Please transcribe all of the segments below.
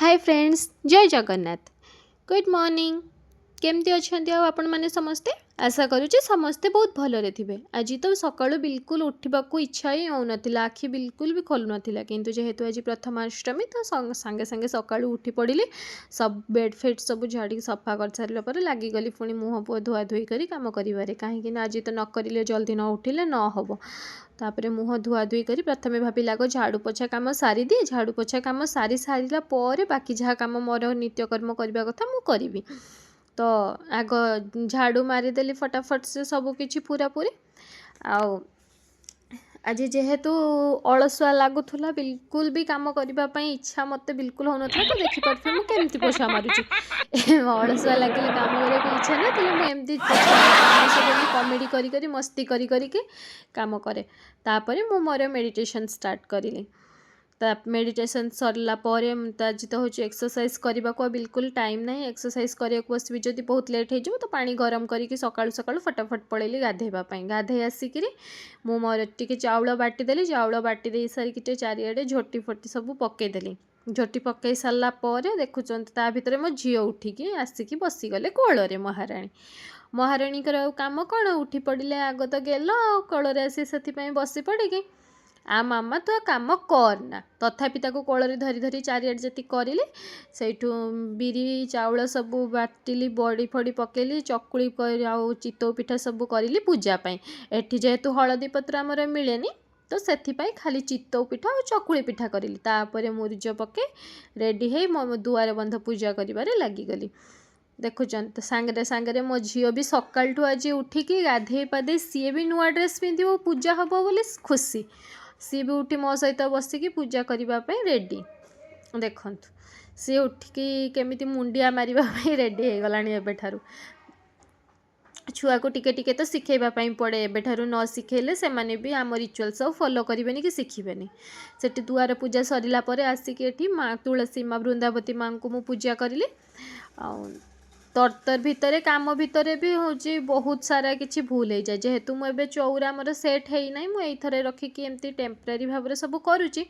ହାଏ friends, ଜୟ Jagannath. Good morning. କେମିତି ଅଛନ୍ତି ଆଉ ଆପଣମାନେ ସମସ୍ତେ? ଆଶା କରୁଛି ସମସ୍ତେ ବହୁତ ଭଲରେ ଥିବେ। ଆଜି ତ ସକାଳୁ ବିଲକୁଲ ଉଠିବାକୁ ଇଚ୍ଛା ହିଁ ହେଉନଥିଲା, ଆଖି ବିଲକୁଲ ବି ଖୋଲୁନଥିଲା। କିନ୍ତୁ ଯେହେତୁ ଆଜି ପ୍ରଥମାଷ୍ଟମୀ, ତ ସାଙ୍ଗେ ସାଙ୍ଗେ ସକାଳୁ ଉଠି ପଡ଼ିଲି। ସବୁ ବେଡ଼୍ ଫେଡ଼୍ ସବୁ ଝାଡ଼ିକି ସଫା କରିସାରିଲା ପରେ ଲାଗିଗଲି ପୁଣି ମୁହଁ ଫୁହଁ ଧୁଆ ଧୁଇ କରି କାମ କରିବାରେ, କାହିଁକି ନା ଆଜି ତ ନ କରିଲେ, ଜଲ୍ଦି ନ ଉଠିଲେ ନ ହେବ। ତାପରେ ମୁହଁ ଧୁଆ ଧୁଇ କରି ପ୍ରଥମେ ଭାବିଲି ଆଗ ଝାଡ଼ୁ ପୋଛା କାମ ସାରିଦିଏ। ଝାଡ଼ୁ ପୋଛା କାମ ସାରି ସାରିଲା ପରେ ବାକି ଯାହା କାମ ମୋର ନିତ୍ୟକର୍ମ କରିବା କଥା ମୁଁ କରିବି। ତ ଆଗ ଝାଡ଼ୁ ମାରିଦେଲି ଫଟାଫଟ ସେ ସବୁ କିଛି ପୁରାପୁରି। ଆଉ ଆଜି ଯେହେତୁ ଅଳସୁଆ ଲାଗୁଥିଲା, ବିଲକୁଲ ବି କାମ କରିବା ପାଇଁ ଇଚ୍ଛା ମୋତେ ବିଲକୁଲ ହେଉନଥିଲା। ତ ଦେଖିପାରୁଥିବେ ମୁଁ କେମିତି ପୋଛା ମାରୁଛି। ଅଳସୁଆ ଲାଗିଲେ, କାମ କରିବାକୁ ଇଚ୍ଛା ନଥିଲେ ମୁଁ ଏମିତି ପୋଛା ମାରେ। କାମ ସବୁ ଏମିତି କମେଡ଼ି କରି କରି, ମସ୍ତି କରି କରିକି କାମ କରେ। ତାପରେ ମୁଁ ମୋର ମେଡ଼ିଟେସନ୍ ଷ୍ଟାର୍ଟ କରିଲି। ତା ମେଡ଼ିଟେସନ୍ ସରିଲା ପରେ ତ ଆଜି ତ ହେଉଛି ଏକ୍ସରସାଇଜ୍ କରିବାକୁ ଆଉ ବିଲକୁଲ ଟାଇମ୍ ନାହିଁ। ଏକ୍ସରସାଇଜ୍ କରିବାକୁ ବସିବି ଯଦି ବହୁତ ଲେଟ୍ ହେଇଯିବ। ତ ପାଣି ଗରମ କରିକି ସକାଳୁ ସକାଳୁ ଫଟାଫଟ ପଳେଇଲି ଗାଧେଇବା ପାଇଁ। ଗାଧେଇ ଆସିକିରି ମୁଁ ମୋର ଟିକେ ଚାଉଳ ବାଟିଦେଲି। ଚାଉଳ ବାଟି ଦେଇ ସାରିକି ଟିକେ ଚାରିଆଡ଼େ ଝୋଟି ଫୋଟି ସବୁ ପକେଇଦେଲି। ଝୋଟି ପକେଇ ସାରିଲା ପରେ ଦେଖୁଛନ୍ତି, ତା ଭିତରେ ମୋ ଝିଅ ଉଠିକି ଆସିକି ବସିଗଲେ କୋଳରେ। ମହାରାଣୀ, ମହାରାଣୀଙ୍କର ଆଉ କାମ କ'ଣ? ଉଠି ପଡ଼ିଲେ, ଆଗ ତ ଗେଲ, ଆଉ କୋଳରେ ଆସି ସେଥିପାଇଁ ବସି ପଡ଼ିକି, "ଆ ମାମା, ତୁ ଆଉ କାମ କରନା।" ତଥାପି ତାକୁ କୋଳରେ ଧରି ଧରି ଚାରିଆଡ଼େ ଯେତିକି କରିଲି। ସେଇଠୁ ବିରି ଚାଉଳ ସବୁ ବାଟିଲି, ବଡ଼ି ଫଡ଼ି ପକେଇଲି, ଚକୁଳି ଆଉ ଚିତଉ ପିଠା ସବୁ କରିଲି ପୂଜା ପାଇଁ। ଏଠି ଯେହେତୁ ହଳଦୀ ପତ୍ର ଆମର ମିଳେନି, ତ ସେଥିପାଇଁ ଖାଲି ଚିତଉ ପିଠା ଆଉ ଚକୁଳି ପିଠା କରିଲି। ତାପରେ ମୁରୁଜ ପକେଇ ରେଡ଼ି ହେଇ ମୋ ଦୁଆର ବନ୍ଧ ପୂଜା କରିବାରେ ଲାଗିଗଲି। ଦେଖୁଛନ୍ତି ତ, ସାଙ୍ଗରେ ସାଙ୍ଗରେ ମୋ ଝିଅ ବି ସକାଳଠୁ ଆଜି ଉଠିକି ଗାଧେଇ ପାଧେଇ ସିଏ ବି ନୂଆ ଡ୍ରେସ୍ ପିନ୍ଧିବ, ପୂଜା ହେବ ବୋଲି ଖୁସି। ସିଏ ବି ଉଠି ମୋ ସହିତ ବସିକି ପୂଜା କରିବା ପାଇଁ ରେଡ଼ି। ଦେଖନ୍ତୁ, ସିଏ ଉଠିକି କେମିତି ମୁଣ୍ଡିଆ ମାରିବା ପାଇଁ ରେଡ଼ି ହେଇଗଲାଣି ଏବେଠାରୁ। ଛୁଆକୁ ଟିକେ ଟିକେ ତ ଶିଖେଇବା ପାଇଁ ପଡ଼େ। ଏବେଠାରୁ ନ ଶିଖେଇଲେ ସେମାନେ ବି ଆମ ରିଚୁଆଲ୍ ସବୁ ଫଲୋ କରିବେନି କି ଶିଖିବେନି। ସେଠି ଦୁଆର ପୂଜା ସରିଲା ପରେ ଆସିକି ଏଠି ମା ତୁଳସୀ, ମା ବୃନ୍ଦାବତୀ ମାଙ୍କୁ ମୁଁ ପୂଜା କରିଲି। ଆଉ ତରତର ଭିତରେ, କାମ ଭିତରେ ବି ହେଉଛି ବହୁତ ସାରା କିଛି ଭୁଲ ହେଇଯାଏ। ଯେହେତୁ ମୁଁ ଏବେ ଚଉରା ଆମର ସେଟ୍ ହେଇନାହିଁ, ମୁଁ ଏଇଥରେ ରଖିକି ଏମିତି ଟେମ୍ପରାରୀ ଭାବରେ ସବୁ କରୁଛି।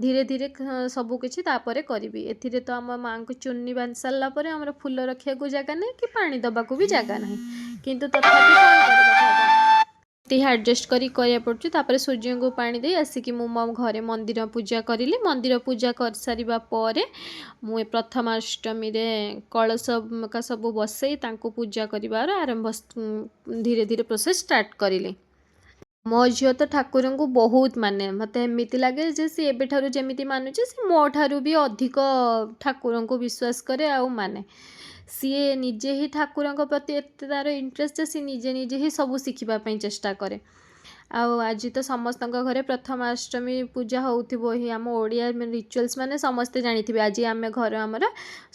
ଧୀରେ ଧୀରେ ସବୁ କିଛି ତାପରେ କରିବି। ଏଥିରେ ତ ଆମ ମାଆଙ୍କୁ ଚୁନି ବାନ୍ଧି ସାରିଲା ପରେ ଆମର ଫୁଲ ରଖିବାକୁ ଜାଗା ନାହିଁ କି ପାଣି ଦେବାକୁ ବି ଜାଗା ନାହିଁ। କିନ୍ତୁ ତଥାପି କ'ଣ କରିବାକୁ ହେବ, ଏତିକି ଆଡ଼ଜଷ୍ଟ କରି କରିବାକୁ ପଡ଼ୁଛି। ତାପରେ ସୂର୍ଯ୍ୟଙ୍କୁ ପାଣି ଦେଇ ଆସିକି ମୁଁ ମୋ ଘରେ ମନ୍ଦିର ପୂଜା କରିଲି। ମନ୍ଦିର ପୂଜା କରିସାରିବା ପରେ ମୁଁ ଏ ପ୍ରଥମାଷ୍ଟମୀରେ କଳସ ସବୁ ବସେଇ ତାଙ୍କୁ ପୂଜା କରିବାର ଆରମ୍ଭ, ଧୀରେ ଧୀରେ ପ୍ରୋସେସ୍ ଷ୍ଟାର୍ଟ କରିଲି। ମୋ ଝିଅ ତ ଠାକୁରଙ୍କୁ ବହୁତ ମାନେ। ମୋତେ ଏମିତି ଲାଗେ ଯେ ସେ ଏବେଠାରୁ ଯେମିତି ମାନୁଛି, ସେ ମୋ ଠାରୁ ବି ଅଧିକ ଠାକୁରଙ୍କୁ ବିଶ୍ୱାସ କରେ ଆଉ ମାନେ। ସିଏ ନିଜେ ହିଁ ଠାକୁରଙ୍କ ପ୍ରତି ଏତେ ତା'ର ଇଣ୍ଟରେଷ୍ଟ ଯେ ସିଏ ନିଜେ ନିଜେ ହିଁ ସବୁ ଶିଖିବା ପାଇଁ ଚେଷ୍ଟା କରେ। ଆଉ ଆଜି ତ ସମସ୍ତଙ୍କ ଘରେ ପ୍ରଥମାଷ୍ଟମୀ ପୂଜା ହେଉଥିବ ହିଁ। ଆମ ଓଡ଼ିଆ ରିଚୁଆଲ୍ସ ମାନେ ସମସ୍ତେ ଜାଣିଥିବେ, ଆଜି ଆମେ ଘର ଆମର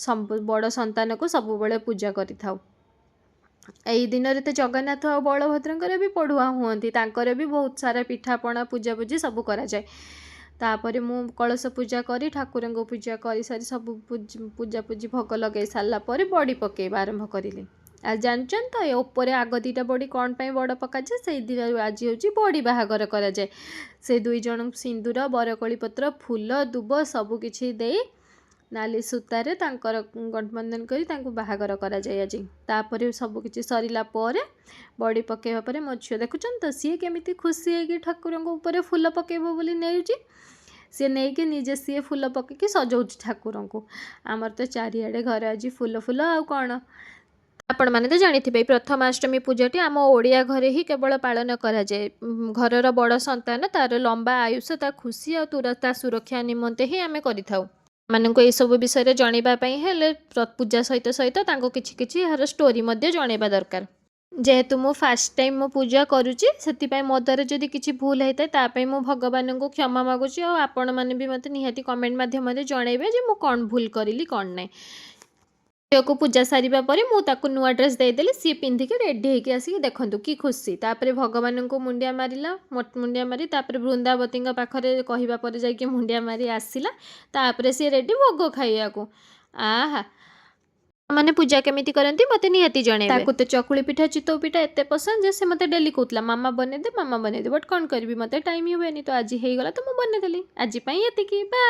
ସବୁ ବଡ଼ ସନ୍ତାନକୁ ସବୁବେଳେ ପୂଜା କରିଥାଉ। ଏଇ ଦିନରେ ତ ଜଗନ୍ନାଥ ଆଉ ବଳଭଦ୍ରଙ୍କର ବି ପଢ଼ୁଆ ହୁଅନ୍ତି। ତାଙ୍କର ବି ବହୁତ ସାରା ପିଠାପଣା, ପୂଜାପୂଜି ସବୁ କରାଯାଏ। ତାପରେ ମୁଁ କଳସ ପୂଜା କରି, ଠାକୁରଙ୍କୁ ପୂଜା କରିସାରି, ସବୁ ପୂଜାପୂଜି ଭୋଗ ଲଗାଇ ସାରିଲା ପରେ ବଡ଼ି ପକାଇବା ଆରମ୍ଭ କରିଲି। ଆଉ ଜାଣିଛନ୍ତି ତ, ଏ ଉପରେ ଆଗ ଦୁଇଟା ବଡ଼ି କ'ଣ ପାଇଁ ବଡ଼ ପକାଯାଏ? ସେଇ ଦିନ ଆଜି ହେଉଛି ବଡ଼ି ବାହାଘର କରାଯାଏ। ସେ ଦୁଇ ଜଣଙ୍କୁ ସିନ୍ଦୁର, ବରକୋଳି ପତ୍ର, ଫୁଲ, ଦୁବ ସବୁ କିଛି ଦେଇ ନାଲି ସୂତାରେ ତାଙ୍କର ଗଠବନ୍ଧନ କରି ତାଙ୍କୁ ବାହାଘର କରାଯାଏ ଆଜି। ତାପରେ ସବୁ କିଛି ସରିଲା ପରେ, ବଡ଼ି ପକାଇବା ପରେ ମୋ ଝିଅ ଦେଖୁଛନ୍ତି ତ, ସିଏ କେମିତି ଖୁସି ହେଇକି ଠାକୁରଙ୍କ ଉପରେ ଫୁଲ ପକାଇବ ବୋଲି ନେଉଛି। ସିଏ ନେଇକି ନିଜେ ସିଏ ଫୁଲ ପକାଇକି ସଜଉଛି ଠାକୁରଙ୍କୁ। ଆମର ତ ଚାରିଆଡ଼େ ଘରେ ଆଜି ଫୁଲ ଫୁଲ ଆଉ କ'ଣ! ଆପଣମାନେ ତ ଜାଣିଥିବେ, ଏଇ ପ୍ରଥମାଷ୍ଟମୀ ପୂଜାଟି ଆମ ଓଡ଼ିଆ ଘରେ ହିଁ କେବଳ ପାଳନ କରାଯାଏ। ଘରର ବଡ଼ ସନ୍ତାନ, ତାର ଲମ୍ବା ଆୟୁଷ, ତା ଖୁସି ଆଉ ତା ସୁରକ୍ଷା ନିମନ୍ତେ ହିଁ ଆମେ କରିଥାଉ। ମାନଙ୍କୁ ଏଇସବୁ ବିଷୟରେ ଜଣେଇବା ପାଇଁ ହେଲେ ପୂଜା ସହିତ ସହିତ ତାଙ୍କୁ କିଛି କିଛି ଏହାର ଷ୍ଟୋରି ମଧ୍ୟ ଜଣେଇବା ଦରକାର। ଯେହେତୁ ମୁଁ ଫାର୍ଷ୍ଟ ଟାଇମ୍ ମୁଁ ପୂଜା କରୁଛି, ସେଥିପାଇଁ ମୋ ଦ୍ୱାରା ଯଦି କିଛି ଭୁଲ ହେଇଥାଏ, ତା ପାଇଁ ମୁଁ ଭଗବାନଙ୍କୁ କ୍ଷମା ମାଗୁଛି। ଆଉ ଆପଣମାନେ ବି ମୋତେ ନିହାତି କମେଣ୍ଟ ମାଧ୍ୟମରେ ଜଣେଇବେ ଯେ ମୁଁ କ'ଣ ଭୁଲ କରିଲି, କ'ଣ ନାହିଁ। ଝିଅକୁ ପୂଜା ସାରିବା ପରେ ମୁଁ ତାକୁ ନୂଆ ଡ୍ରେସ୍ ଦେଇଦେଲି। ସିଏ ପିନ୍ଧିକି ରେଡ଼ି ହେଇକି ଆସିକି ଦେଖନ୍ତୁ କି ଖୁସି। ତାପରେ ଭଗବାନଙ୍କୁ ମୁଣ୍ଡିଆ ମାରିଲା। ମୁଣ୍ଡିଆ ମାରି ତାପରେ ବୃନ୍ଦାବତୀଙ୍କ ପାଖରେ କହିବା ପରେ ଯାଇକି ମୁଣ୍ଡିଆ ମାରି ଆସିଲା। ତାପରେ ସିଏ ରେଡ଼ି ଭୋଗ ଖାଇବାକୁ। ଆହା, ମାନେ ପୂଜା କେମିତି କରନ୍ତି, ମୋତେ ନିହାତି ଜଣେଇବେ। ତାକୁ ତ ଚକୁଳି ପିଠା, ଚିତଉ ପିଠା ଏତେ ପସନ୍ଦ ଯେ ସେ ମୋତେ ଡେଲି କହୁଥିଲା, "ମାମା ବନେଇଦେ, ମାମା ବନେଇଦେ।" ବଟ୍ କ'ଣ କରିବି, ମୋତେ ଟାଇମ୍ ହୁଏନି। ତ ଆଜି ହେଇଗଲା, ତ ମୁଁ ବନେଇଦେଲି। ଆଜି ପାଇଁ ଏତିକି, ବାଏ।